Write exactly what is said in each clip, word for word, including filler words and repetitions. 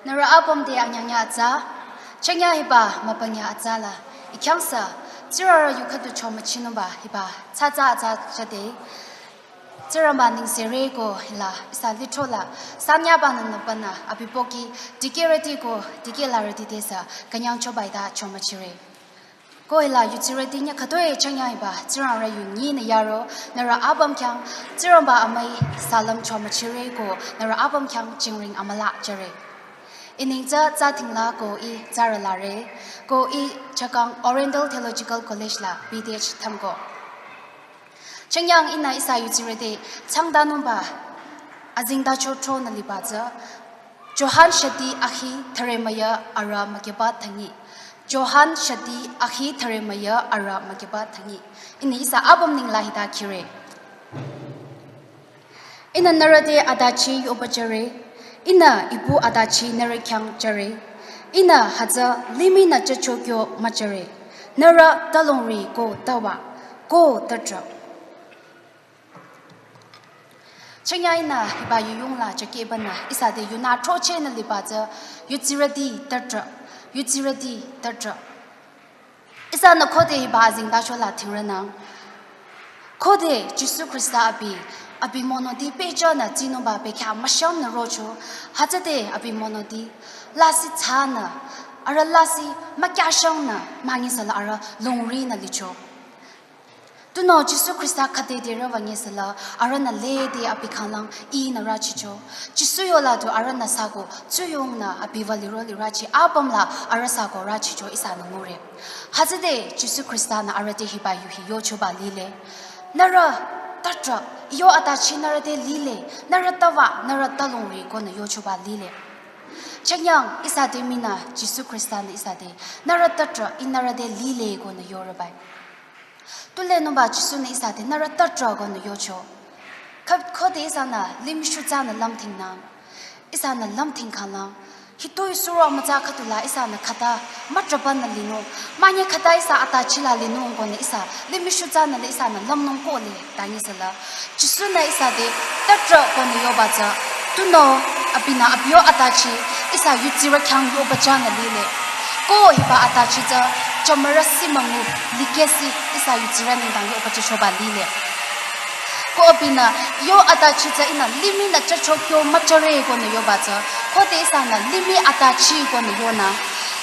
Nührü apüm te anyünyü atsa, chanya hiba mübünyü atsa la, ikhyangsa, Tsingrarü yu khüdu chomüchinungba hiba, tsatsa atsa chade, Tsingrangba nengsere ko hila, ihsa lithro la, sanyaba nünübanü, abi pohki, dikehrüti ko, dikehlarüti tesü, künyangchoba ita chomüchire. Ko hila yudsirüti nyü khütoi chanya hiba, Tsingrarü yu nyinü yaro, nührü apüm khyang, Tsingrangba amüi salam chomüchire ko, nührü apüm khyang chingring amüla jüre. Ih neng tsü Tsatingla ko ih Tsaralare, ko ih chakang Oriental Theological College la B.Th thümko. Chanyang ihnü ihsa yudsirü te changdanungba azengtacho thronü liba tsü, Johan shati akhi thüremüya arü mükyüba thangi. Johan shati akhi thüremüya arü mükyüba thangi. Ihnü ihsa apüm nengla hita khire. Ihnü nührü te adachi yoba jüre. Ihnü ibu adachi nührü khyang jüre. Ihnü hütsü limihnü jücho kyo müjüre. Nührü talongri ko tawa, ko tatra. Chanya ihnü hiba yuyung la jükebanü, ihsa te yunü throchehnü liba tsü, yudsirüti tatra, yudsirüti tatra. Ihsanü khode hiba azengtacho la thingranang. Khode Jisu Khrista abi, abi monoti pehjünü tsinungba bekhyah müshangnü rocho, hütsüde abi monoti, lasih thsanü, arüh lasih mükyashangnü, müngisüla arüh longrinü licho. Tunüo Jisu Khrista khüde de rüba ngisüla, arühnü lede abi khanglang ihnü rüchicho. Jisu yola tu arühnü sako, tsuyongnü abi wü liro li rüchi apüm la arüh sako rüchicho ihsanü ngure. Hütsüde Jisu Khrista-nü arüh te hiba yu hi yochoba lile. Nührü tatra, iyo adachi nührü te lile, nührü tawa, nührü talongri konü yochoba lile. Chanyang ihsa te mii nü Jisu Khrista-nü ihsa te, nührü tatra, ih nührü te lile konü yorübai. Tulenungba Jisu-nü ihsa te nührü tatra konü yocho. Kha-, khode ihsanü limih shutsanü lümthingnang. Ihsanü lümthing khanglang. Hitoi suro amütsa khüdula ihsanü khüta mütrabanü linung. Münyi khüta ihsa adachi la linung konü ihsa limih shutsanü le ihsanü lümnung kohle. Tangisüla, Jisu-nü ihsa te tatra konü yoba tsü, tunüo abinü abi yo adachi ihsa yudsirü khyang yoba jünü lile. Ko hiba adachi tsü, jümürüsi müngu, legacy ihsa yudsirü nengdang yoba jüchoba lile. Ko abinü yo adachi tsü ihnü limihnü jücho kyo müjüre konü yoba tsü, khode ihsanü limih adachi konü yonü,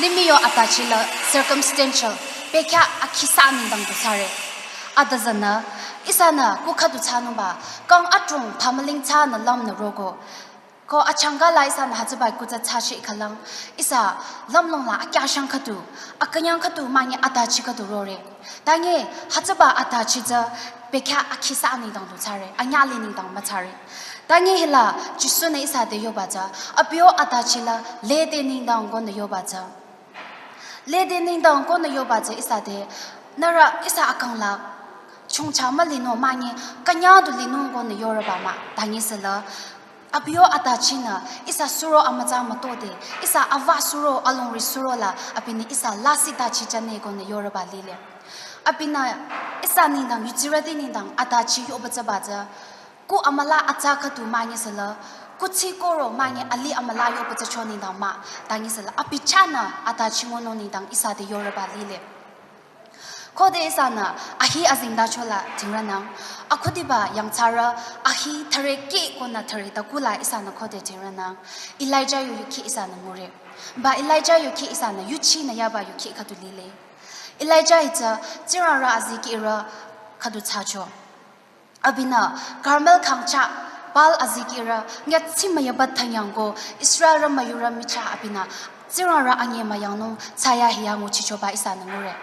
limih yo adachi la circumstantial, bekhyah akhi sü nengdang du thsare. Adüzünü, ihsanü ku khüdu thsanungba, kang adrong tamaling thsanü lümnü roko. Ko achangka la ihsanü hütsüba ku tsü thsachi khanglang, ihsa lümlong la akyashang khüdu, akünyang khüdu münyi adachi khüdu rore. Tangi hütsüba adachi tsü bekhyah akhi sü nengdang du thsare, anyüh li nengdang müthsare. Tangi hila Jisu-nü ihsa te yoba tsü, abi yo adachi la lede nengdang konü yoba tsü. Lede nengdang konü yoba tsü ihsa te, nührü ihsa akang la, chongcha mülinung münyi, künyang du linung konü yorüba mah, tangisüla. Abi yo adachinü, ihsa suro amütsa mütode, ihsa ava suro, alongri suro la, abinü ihsa lasih dachi jüne konü yorüba lile. Abinü, ihsa nengdang, yudsirüti nengdang, adachi yoba tsüba tsü, ku amüla atsa khüdu müngisüla, ku tsi koro münyi alih amüla yoba tsü cho nengdang mah, tangisüla, abi chahnü adachi ngunung nengdang ihsa te yorüba lile. Khode ihsanü, ahi azengtacho la thingranang, akhudiba yangthsarü, ahi thüre kih konü thüre taku la ihsanü khode thingranang, Elijah yo yukhi ihsanü ngure. Ba Elijah yukhi ihsanü yuchinü yaba yukhi khüdu lile. Elijah hi tsü, Tsingrarü azikehrü khüdu thsacho. Abinü, Karmel khangcha, Baal azikehrü, nyatsi müyaba thanyang ko, Israelrü müyurü michah abinü, Tsingrarü anyemüyangnung, thsayahiya nguchichoba ihsanü ngure.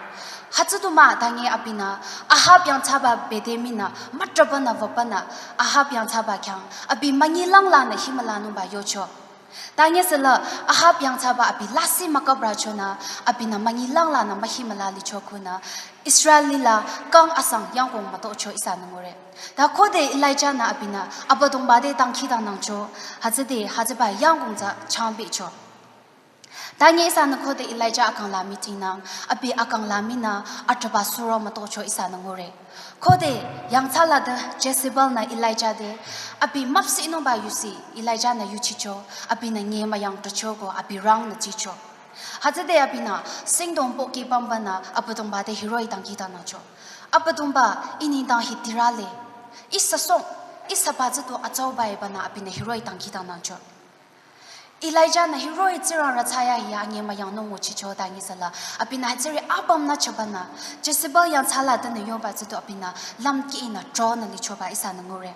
Hütsü du mah tangi abinü, Ahab yangthsaba bete mii nü, mütrabanü wübanü, Ahab yangthsaba khyang, abi münyi langlanü himülanungba yocho. Tangisüla Ahab yangthsaba abi lasih müküprachonü, abinü münyi langlanü mühimüla licho khunü, Israel lih la kang asang yangkong mütohcho ihsanü ngure. Ta khode Elijah-nü abinü Abüdongba te dangkhidangnangcho, hütsüde hütsüba yangkong tsü changbehcho. Tanye ihsanü khode Elijah akang la meeting nang, abi akang la mina atraba suro mütocho ihsanü ngure. Khode yangthsala de Jezebel nü Elijah te, abi müpseh nungba yusi Elijah nü yuchicho, abinü nge müyang tocho ko abi rang nü chicho. Hütsüde abinü singdong pohki pamba nü Abüdongba te hiroh-i dangkhidangnangcho. Abüdongba, I nengdang hi tirale. Ihsa song, ihsa ba tsüto atsauba-i banü abinü hiroh-i dangkhidangnangcho. Elijah nü hiroh-i Tsingrang rü thsayahiya nge müyangnung nguchicho tanye süla. Abinü hütsüri apüm nü chobanü, Jezebel yangthsala denü yoba tsüto abinü lümki inü tronü lichoba ihsanü ngure.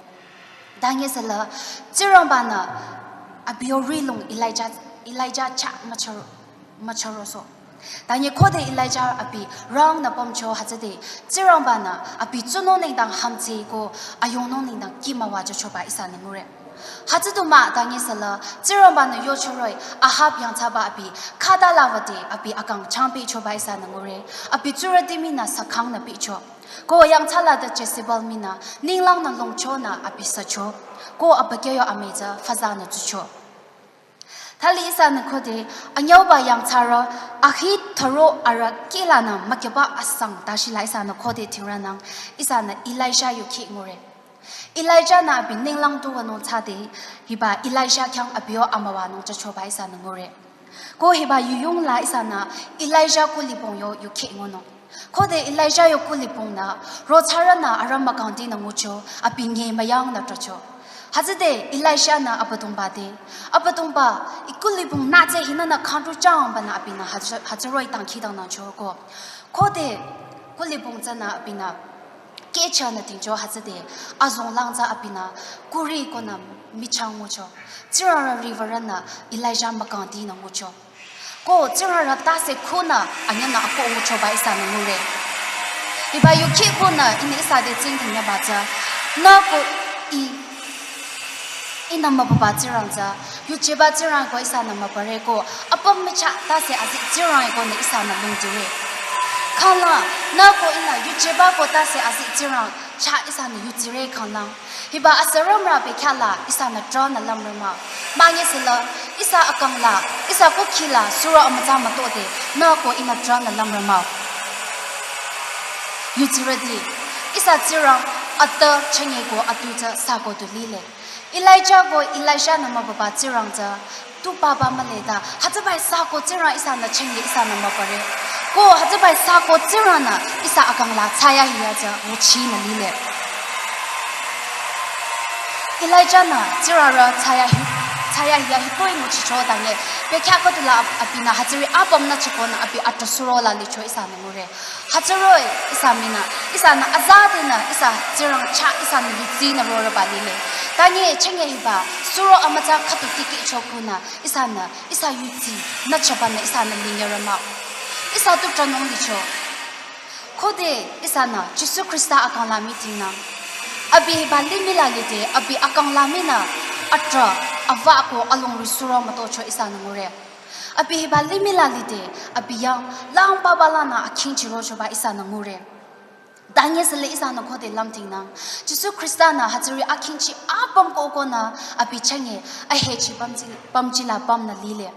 Tanye süla, Tsingrangba nü abi yo rilung Elijah, Elijah chah mücharo, mücharoso. Tanye khode Elijah abi rang nü pümcho hütsüde, Tsingrangba nü abi tsunung nengdang hamtse ko ayongnung nengdang kih müwachochoba ihsanü ngure. Hütsüdu mah tanye süla, Tsingrangba nü yochoroh-i Ahab yangthsaba abi khüta la wüde abi akang changpehchoba ihsanü ngure. Abi tsurüti minü sakhang nü pehcho. Ko yangthsala de Jezebel minü ninglang nü longchonü abi sücho. Ko abükyü yo amüi tsü füzanü tsucho. Thali ihsanü khode anyüuba yangthsarü ahi tharo arüh kihlanü mükyüba asang tashila ihsanü khode thingranang ihsanü Elijah yu kheh ngure. Elijah nü abi ninglang tu wünung thsade hiba Elisha khyang abi yo amüwanung chachoba ihsanü ngure. Ko hiba yuyung la ihsanü Elijah kulipong yo yu kheh ngunung. Khode Elijah yo kulipong nü rothsarünü arüh mükangdinü ngucho, abi nge müyangnü tocho. Hütsüde Elisha nü Abüdongba te, Abüdongba, I kulipong nü tsü hinünü khangtru changbanü abinü hütsü, hütsüroh-i dangkhidangnangcho ko. Khode kulipong tsünü abinü kehchanü tingcho hütsüde azong lang tsü abinü kuri konü michang ngucho. Tsingrang rü riwürünü Elijah mükangdinü ngucho. Ko Tsingrang rü tase khunü anyünü akoh nguchoba ihsanü ngure. Hiba yu kheh khunü ihnü ihsa te tsingdhing yaba tsü, nü ko I, ihnü mübüba Tsingrang tsü, yujeba Tsingrang ko ihsanü mübüre ko, apüm michah tase azi Tsingrang konü ihsanü lungdire. Khanglang, nü ko ihnü yujeba ko tase azi Tsingrang chah ihsanü yuzire khanglang. Hiba asürümrü bekhyah la ihsanü tronü lümre mah. Manye süla, ihsa akang la, ihsa kukhi la suro amütsa mütode, nü ko ihnü tronü lümre mah. Yuzirüti, ihsa Tsingrang atü chünye ko atu tsü sako tu lile. Elijah ko Elisha nü mübüba Tsingrang tsü tu papa mühle ta, hütsüba-i sako Tsingrang ihsanü chünye ihsanü mübüre. Ko hütsüba-i sako Tsingrang nü ihsa akang la thsayahiya tsü nguchinü lile. Elijah nü Tsingrang rü thsayahi, thsayahiya hitoi nguchicho tanye, bekhyah khüdu la ab-, abinü hütsüri apüm nü chikonü abi atrü suro la licho ihsanü ngure. Hütsüroh-i ihsa minü, ihsanü azadenü, ihsa Tsingrang chah ihsanü yudsinü roreba lile. Tanye chünye hiba, suro amütsa khüdu tikehcho khunü, ihsanü, ihsa yudsi, nü chabanü ihsanü linyere mah. Ihsa tu tranung licho. Khode ihsanü, Jisu Khrista akang la meeting nang. Abi hiba limih la lide, abi akang la minü, atrü, ava ko alongri suro mütocho ihsanü ngure. Abi hiba limih la lide, abi yang lang papa lanü akhingchi rochoba ihsanü ngure. Tanye süle ihsanü khode lümdhingnang. Jisu Khrista nü hütsüri akhingchi apüm ko konü abi chünye ahechi pümji, pümji la pümnü lile.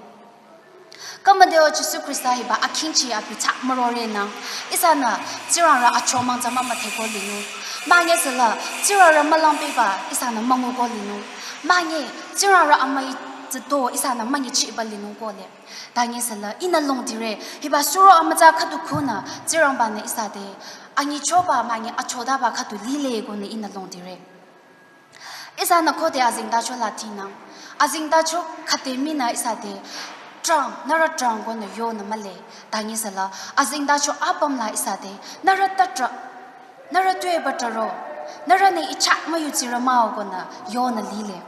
Khümüdeo Jisu Khrista hiba akhingchi abi chah mürorenang. Ihsanü Tsingrang rü achomang tsü mümüdhe ko linung. Manye süla Tsingrang rü mülang pehba ihsanü müngu ko linung. Manye Tsingrang rü amüi tsü to ihsanü münyichiba linung ko le. Tanye süla ihnü longdire, hiba suro amütsa khüdu khunü, Tsingrangba nü ihsa te, anyichoba manye achodaba khüdu lile konü ihnü longdire. Ihsanü khode azengtacho la tinang. Azengtacho khüde minü ihsa te, trang, nührü trang konü yonü mühle. Tanye süla, azengtacho apüm la ihsa te, nührü tatra, nührü tuepü taro, nührünü I chah müyudsire mah-o konü yonü lile.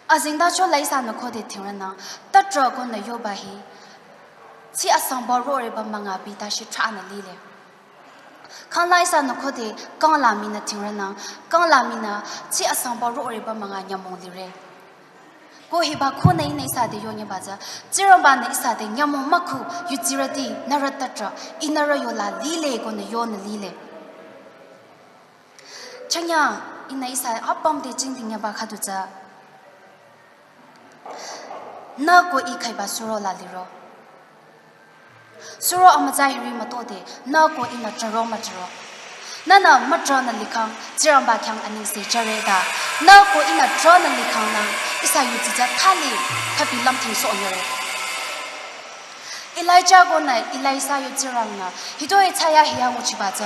Azengtacho la ihsanü khode thingranang, tatra konü yoba hi, tsi asangba roreba münga bi tashi trahnü lile. Khangla ihsanü khode kang la minü thingranang, kang la minü tsi asangba roreba münga nyümong lire. Ko hiba khunü ihnü ihsa te yonyeba tsü, Tsingrangba nü ihsa te nyümong mükhu yudsirüti nührü tatra, I nührü yola lile konü yonü lile. Chanya, ihnü ihsa apüm te jingdhingyaba khüdu tsü. Nü ko I khaiba suro la liro. Suro amütsa hiri mütode, nü ko Ihnü traro mütraro. Nühnü mütranü likhang, Tsingrangba khyang anengse jüre ta. Nü ko Ihnü tranü likhang nü, ihsa yutsitsü thali, khapi lümthing sohnyüre. Elijah konü Elisha yo Tsingrangnü, hitoi thsayahiya nguchiba tsü.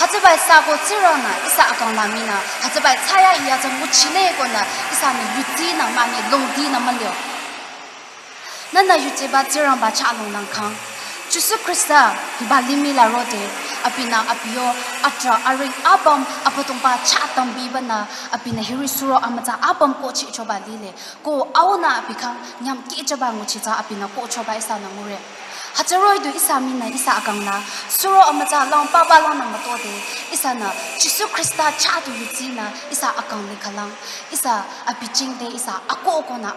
Hütsüba ihsa ko Tsingrangnü, ihsa akang la minü, hütsüba thsayahiya tsü nguchile konü, ihsanü yutsinü mani longdinü mülio. Nühnü yutsiba Tsingrangba chah longnangkhang. Jisu Khrista hiba limih la rode, abinü abi yo, atrah aring apüm, Abüdongba chah tambibanü, abinü hiri suro amütsa apüm kohchichoba lile, ko aunü abi khyang nyümkehchoba nguchi tsü abinü kohchoba ihsanü ngure. Hütsüroh-i du ihsa minü ihsa akang la, suro amütsa lang papa langnü mütode, ihsanü, Jisu Khrista chah du yutsinü, ihsa akang likhalang, ihsa abi jingte, ihsa akoh konü,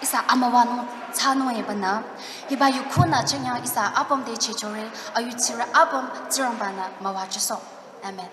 ihsa amüwanung thsanung ebanü, hiba yukhunü chünye ihsa apüm te chichore, ayutsirü apüm Tsingrangbanü müwajüsoh. Amen.